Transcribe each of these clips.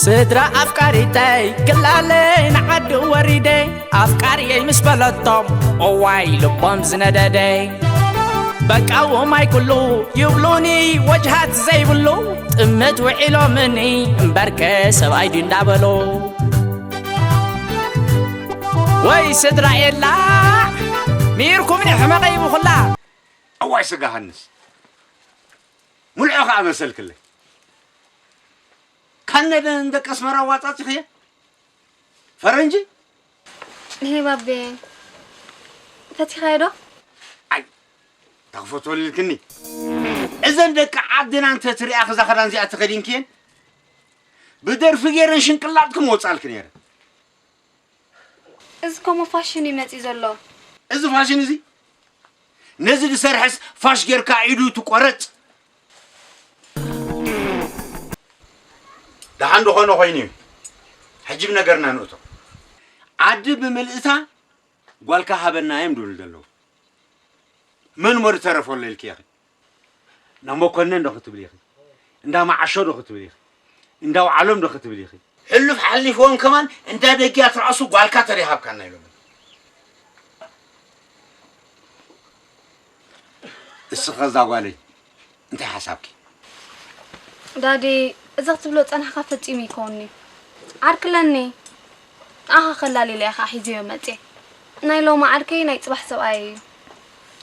ስድራ ኣፍቃሪተይ ክላለይ ንዓዲ ወሪደ ኣፍቃሪየይ ምስ በለቶም እዋይ ልቦም ዝነደደ በቃ ወማይ ኩሉ ይብሉኒ ወጅሃት ዘይብሉ ጥምት ውዒሎምኒ እምበርከ ሰብኣይ ድዩ እንዳበሉ ወይ ስድራ ኤላ ሚርኩምኒ ሕመቐይ ብኹላ እዋይ ስጋ ሃንስ ሙልዖ ከዓ መሰልክለይ ካነደን ደቂ ኣስመራ ዋፃፅኽየ ፈረንጂ ይሄ ባቤ ፈቲኻዮ ዶ? ኣይ ተኽፈትወልልክኒ እዘን ደቂ ዓድና እንተ ትሪኣ ክዛ ኸዳን እዚኣ ተኸዲንክየን ብደርፊ ገይረን ሽንቅላጥ ክመውፃልክ ነይረ እዚ ኮሞ ፋሽን እዩ መፂኡ ዘሎ። እዚ ፋሽን እዚ ነዚ ዝሰርሐስ ፋሽ ጌርካ ኢዱ ትቆረፅ ደሓን ዝኾነ ኮይኑ እዩ ሕጂ ብነገርና ንእቶ ዓዲ ብምልእታ ጓልካ ሃበና እዮም ድብሉ ዘለዉ መን ሞ ዝተረፈሎ ኢልኪ ኢኺ እንዳ መኮነን ዶ ክትብል ኢኺ እንዳ መዓሾ ዶ ክትብል ኢኺ እንዳ ውዓሎም ዶ ክትብል ኢኺ ሕሉፍ ሓሊፍዎም ከማን እንዳ ደጊያ ትርኣሱ ጓልካ ተደይ ሃብካና ኢሎም እስኸ እዛ ጓለይ እንታይ ሓሳብኪ ዳዲ እዚ ክትብሎ ዝፀናሕካ ፈፂሙ ይከውንኒ ዓርኪ ኣለኒ ንኣኻ ከላልይ ኢለ እየ ከዓ ሒዘዮ መፅየ ናይ ሎሚ ዓርከይ ናይ ፅባሕ ሰብኣየይ እዩ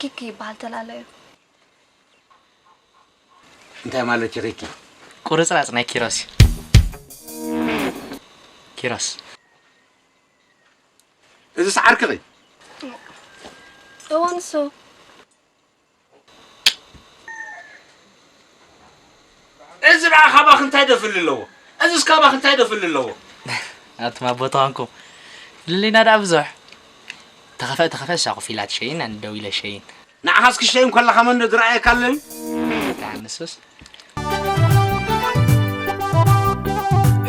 ኪኪ ይበሃል ተላለዩ እንታይ ማለት ኢኺ ኪ ቁርፅራፅ ናይ ኪሮስ እዩ ኪሮስ እዚስ ዓርክኺ እወ ንሱ እዚ ደኣ ካባኺ እንታይ ደፍሊ ኣለዎ? እዚስ ካባኺ እንታይ ደፍሊ ኣለዎ? ኣቱም ኣቦ ተኾንኩም ልልና ደኣ ብዙሕ። ተኸፍአ ተኸፍአ እሳ ኮፍ ኢላ ትሸይን ኣነ ደው ኢለ እሸይን። ንዓኻስ ክሸይን ከለኻ መን ዶ ዝረኣየካ ኣሎ እዩ? ደኣ ንሱስ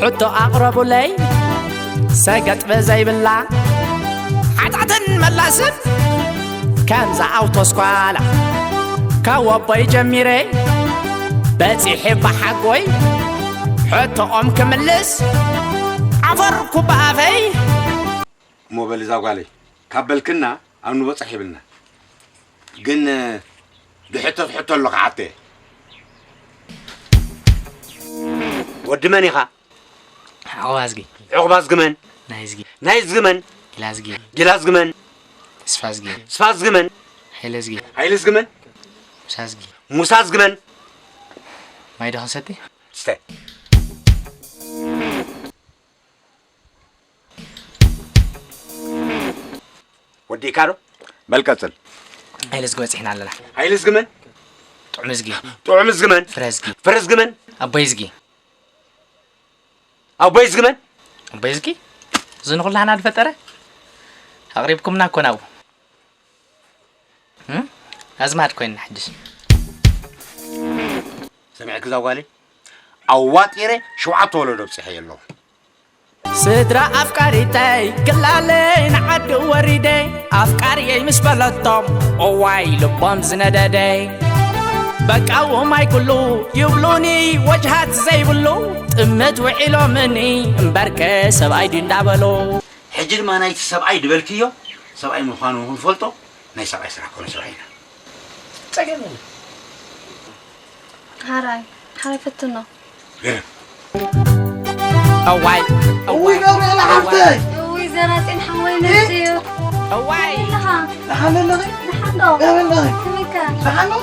ሕቶ ኣቕረቡለይ ሰገጥ ብዘይብላ ሓጣትን መላስን ከምዛ ኣውቶስኳላ ካብ ኣቦይ ጀሚረ በፂሐ ብሓጎይ ሕቶኦም ክምልስ ዓፈርኩ ብኣፈይ እሞ በሊ እዛ ጓለይ ካብ በልክና ኣብ ንበፅሕ ይብልና ግን ዝሕተት ሕቶ ኣሎ ክሓተ ወዲ መን ኢኻ ዑቕባዝጊ። ዑቕባዝጊ መን? ናይዝጊ። ናይዝጊ መን? ጊላዝጊ። ጊላዝጊ መን? ተስፋዝጊ። ተስፋዝጊ መን? ሃይለዝጊ። ሃይለዝጊ መን? ሙሳዝጊ። ሙሳዝጊ መን? ሙሳ ዝግመን። ማይ ዶ ክንሰቲ? ስተ። ወዲእካ ዶ? በል ቀጽል። ሃይለ ዝጊ በጺሕና ኣለና። ሃይለ ዝግመን? ጥዑም ዝጊ። ጥዑም ዝግመን። ፍረ ዝጊ። ፍረ ዝግመን። ኣቦይ ዝጊ። ኣቦይ ዝግመን። ኣቦይ ዝጊ? እዚ ንኹላህና ዝፈጠረ? ኣቕሪብኩምና እኮ ናብኡ። ኣዝማድ ኮይንና ሕጅስ። ሰሚዕኪ እዛ ጓለይ ኣዋጢረ ሸውዓተ ወለዶ ኣብፅሐ የለኹ። ስድራ ኣፍቃሪተይ ክላለይ ንዓዲ ወሪደ ኣፍቃርየይ ምስ በለቶም እዋይ ልቦም ዝነደደ በቃ ውማይ ኩሉ ይብሉኒ ወጅሃት ዘይብሉ ጥምት ውዒሎምኒ እምበርከ ሰብኣይ ድዩ እንዳበሉ ሕጂ ድማ ናይቲ ሰብኣይ ድበልክዮ ሰብኣይ ምዃኑ ንፈልጦ ናይ ሰብኣይ ስራሕ ኮነ ስራሕ ኢና። ጸገም የለን። ሓራይ ሓራይ ፈትኖ። ገረብ። እዋይ እውይ ገብርኤል ሓፍተይ። እውይ ዘራጤን ሓወይ መፅዩ። እዋይ ኣለኻ። ደሓን ኣለኺ? ደሓን ዶ? ደበለኺ? ከመይከ? ደሓን ዶ?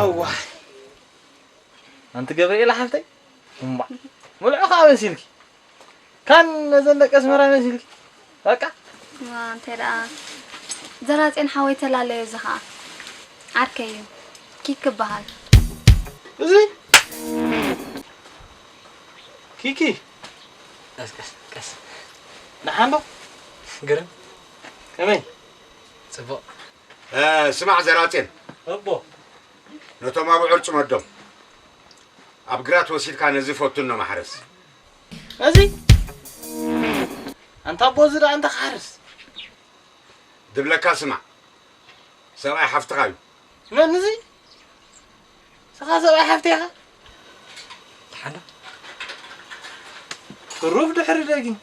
እዋይ ኣንቲ ገብርኤል ሓፍተይ እማ ሙልዑ ከዓ መሲልኪ ካን ነዘን ደቂ ኣስመራ መሲልኪ በቃ ዋ እንታይ ደኣ ዘራጼን ሓወይ ተላለዮ እዚ ከዓ ዓርከይ እዩ ኪክ ይበሃል እዚ ኪኪ ቀስ ቀስ ቀስ ደሓን ዶ ግርም ከመይ ጽቡቕ ስማዕ ዘራጼን ኣቦ ነቶም ኣብዑር ጽመዶም ኣብ ግራት ወሲድካ ነዚ ፈቱኖ ማሕረስ እዚ ኣንታ ኣቦ እዚ ደኣ እንተ ክሓርስ ድብለካ ስማዕ ሰብኣይ ሓፍትኻ እዩ መን እዚ ስኻ ሰብኣይ ሓፍቲ ኢኻ ኣንታ ትሩፍ ድሕሪ ደጊም።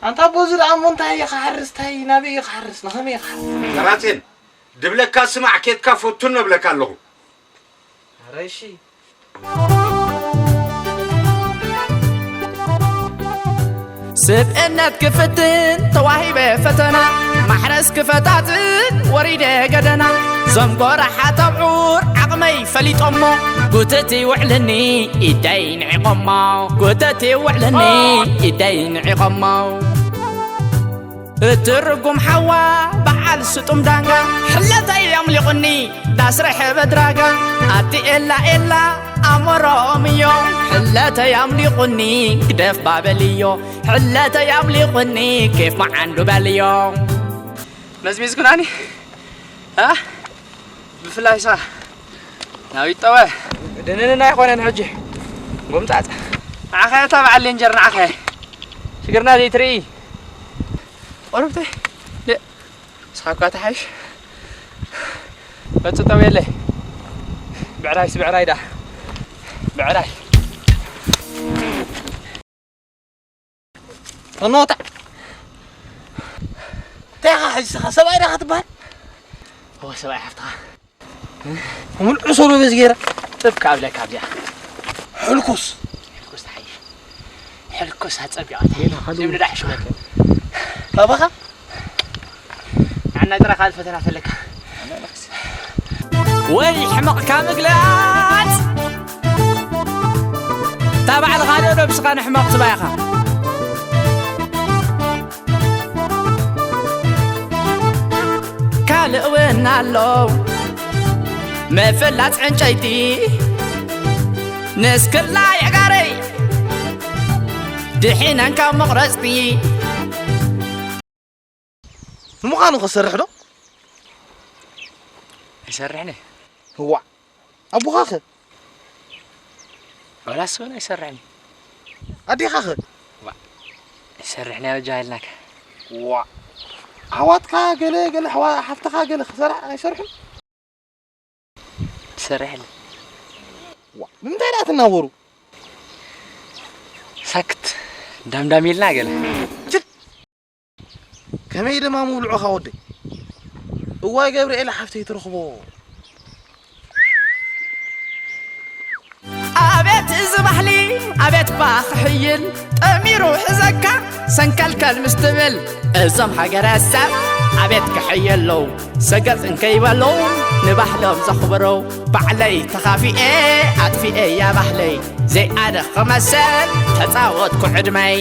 ኣንታ ኣቦ፣ እዚ ደኣ እሞ እንታይ እየ ክሓርስ? እንታይ ናበይ እየ ክሓርስ? ንኸመይ እየ ክሓርስ? ቀራጼን፣ ድብለካ ስማዕ፣ ኬድካ ፈቱኖ እብለካ ኣለኹ። ኧረ እሺ። ስብእነት ክፍትን ተዋሂበ ፈተና፣ ማሕረስ ክፈታትን ወሪደ ገደና። ዞም ጎራሓት ኣብዑር ዓቕመይ ፈሊጦሞ፣ ጉተት ይውዕልኒ ኢደይ ንዒቖሞ፣ ጉተት ይውዕልኒ ኢደይ ንዒቖሞ። እትርጉም ሓዋ በዓል ስጡም ዳንጋ፣ ሕለተይ ኣምሊቑኒ ዳስረሐ በድራጋ። ኣቲ ኤላ ኤላ ኣሞሮም እዮ፣ ሕለተይ ኣምሊቑኒ ግደፍ ባበልዮ፣ ሕለተይ ኣምሊቑኒ ኬፍ መዓንዱ በልዮ። መዝሚዝኩናኒ? እ? ብፍላይ ሳ ናብ ይጠወ። ድንንና ኣይኮነን ሕጂ። ጎምጻጽ። ንዓኸ እታ በዓል ሌንጀር ንዓኸ። ሽግርና ዘይትርኢ። ቆርብተይ። ደ-፣ ንስኻ እኳ ተሓይሽ። መጽእ ጠውየለይ። ብዕራይስ ብዕራይ ዳ። ብዕራይ። ተናወታ። እንታይ ኢኻ ሕጂ ንስኻ? ሰብኣይ ዲኻ ትበሃል? እወ፣ ሰብኣይ ሓፍትኻ። ምልዑ ሰሎ በዚ ገይረ። ጥብ ካብ ለካ ኣብዚኣ። ሕልኩስ። ሕልኩስ ተሓይሽ። ሕልኩስ ኣጸቢቓታ። ሌላ ካልእ ዝምድዳ ሕሽዋ። ካባኻ? ንዓና ጥራይ ካልእ ፈተና ተለካ። ወይ ሕመቕካ ምግላጽ። እታ ባዕልኻ ዶ ነብስኻ ንሕመቕ ትባይኻ? ካልእ እውን ኣሎ ምፍላጽ ዕንጨይቲ ንስክላ የጋረይ ድሒነን ካብ መቑረጽቲ። ንምዃኑ ኸሰርሕ ዶ? ኣይሰርሕን እየ። እዋእ! ኣቦኻኸ? ዋላስ እውን ኣይሰርሕን እየ። ኣዴኻኸ? ዋእ! ኣይሰርሕን እያ በጃ ኢልናካ። ዋእ! ኣሕዋትካ ገለ፣ ገለ ኣሕዋ-፣ ሓፍትኻ ገለ ክሰርሕ ኣይሰርሑን? ትሰርሕለይ። ዋ፣ ብምንታይ ደኣ ትናበሩ? ሳክት ዳምዳም ኢልና ገለ። ችል! ከመይ ደማ ምውልዑኻ ወደይ? እዋይ ገብርኤል ሓፍተይ ትረኽቦ። ኣቤት እዚ ባህሊ፣ ኣቤት ባ ክሕይል፣ ጠሚሩ ሕዘካ ሰንከልከል ምስ ትብል፣ እዞም ሃገረሰብ ኣቤት ክሕየለዉ፣ ሰገጥ እንከይበሉ ንባህሎም ዘኽብሩ፣ ባዕለይ ተኻፊኤ ኣጥፊኤያ ባህለይ፣ ዘይኣደ ክመስል ተጻወትኩ ዕድመይ።